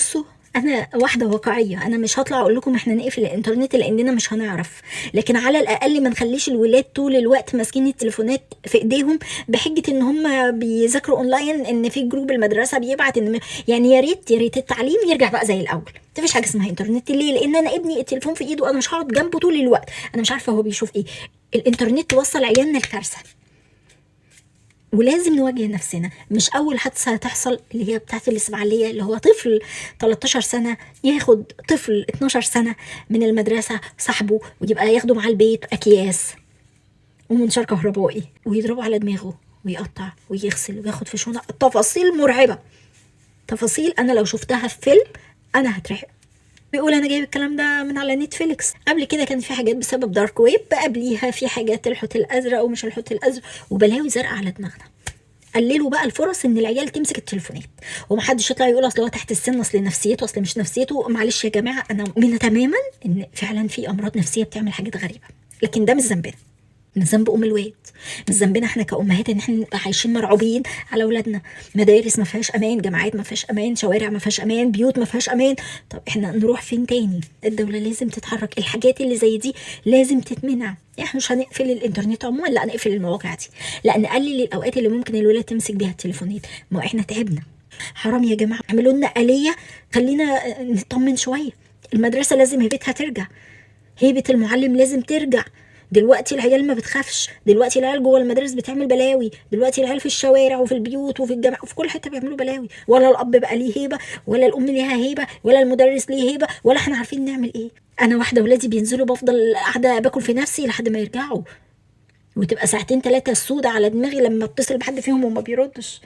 بصوا، انا واحدة واقعيه، انا مش هطلع اقول لكم احنا نقفل الانترنت لاننا مش هنعرف، لكن على الاقل ما نخليش الولاد طول الوقت ماسكين التليفونات في ايديهم بحجة ان هم بيذاكروا اونلاين، ان في group المدرسة بيبعت ان يعني يا ريت يا ريت التعليم يرجع بقى زي الاول. مفيش حاجة اسمها انترنت. ليه؟ لان انا ابني التليفون في ايده، انا مش هقعد جنبه طول الوقت، انا مش عارفه هو بيشوف ايه. الانترنت وصل عيالنا الكارثه، ولازم نواجه نفسنا. مش اول حادثه هتحصل اللي هي بتاعت الاسماعيليه، اللي هو طفل 13 سنة ياخد طفل 12 سنة من المدرسة صاحبه ويبقى ياخده معاه البيت اكياس ومنشار كهربائي ويضربه على دماغه ويقطع ويغسل وياخد في شونه. تفاصيل مرعبه، تفاصيل انا لو شفتها في فيلم انا هترعب. بيقول انا جايب الكلام ده من على نتفليكس. قبل كده كان في حاجات بسبب dark web، قبليها في حاجات الحوت الازرق ومش الحوت الازرق وبلاوي زرقاء على دماغنا. قللوا بقى الفرص ان العيال تمسك التليفونات، ومحدش يطلع يقول اصل هو تحت السن، اصل نفسيته، اصل مش نفسيته. معلش يا جماعه، انا مؤمنة تماما ان فعلا في امراض نفسية بتعمل حاجات غريبه، لكن ده مش ذنبنا، مش ذنب ام الواد، مش ذنبنا احنا كامهات ان احنا نبقى عايشين مرعوبين على اولادنا. مدارس ما فيهاش امان، جامعات ما فيهاش امان، شوارع ما فيهاش امان، بيوت ما فيهاش امان. طب احنا نروح فين تاني؟ الدولة لازم تتحرك، الحاجات اللي زي دي لازم تتمنع. احنا مش هنقفل الانترنت عموما، لا نقفل المواقع دي، لا نقلل الاوقات اللي ممكن الولاد تمسك بيها التليفونات. ما احنا تعبنا، حرام يا جماعه، اعملوا لنا آلية خلينا نطمن شوية. المدرسة لازم هيبتها ترجع، هيبة المعلم لازم ترجع. دلوقتي العيال ما بتخافش، دلوقتي العيال جوه المدارس بتعمل بلاوي، دلوقتي العيال في الشوارع وفي البيوت وفي الجامعة وفي كل حتة بيعملوا بلاوي، ولا الاب بقى ليه هيبة، ولا الام ليها هيبة، ولا المدرس ليه هيبة، ولا احنا عارفين نعمل ايه. انا واحدة ولادي بينزلوا بفضل قاعدة باكل في نفسي لحد ما يرجعوا، وتبقى ساعتين ثلاثة السودة على دماغي لما اتصل بحد فيهم وما بيردش.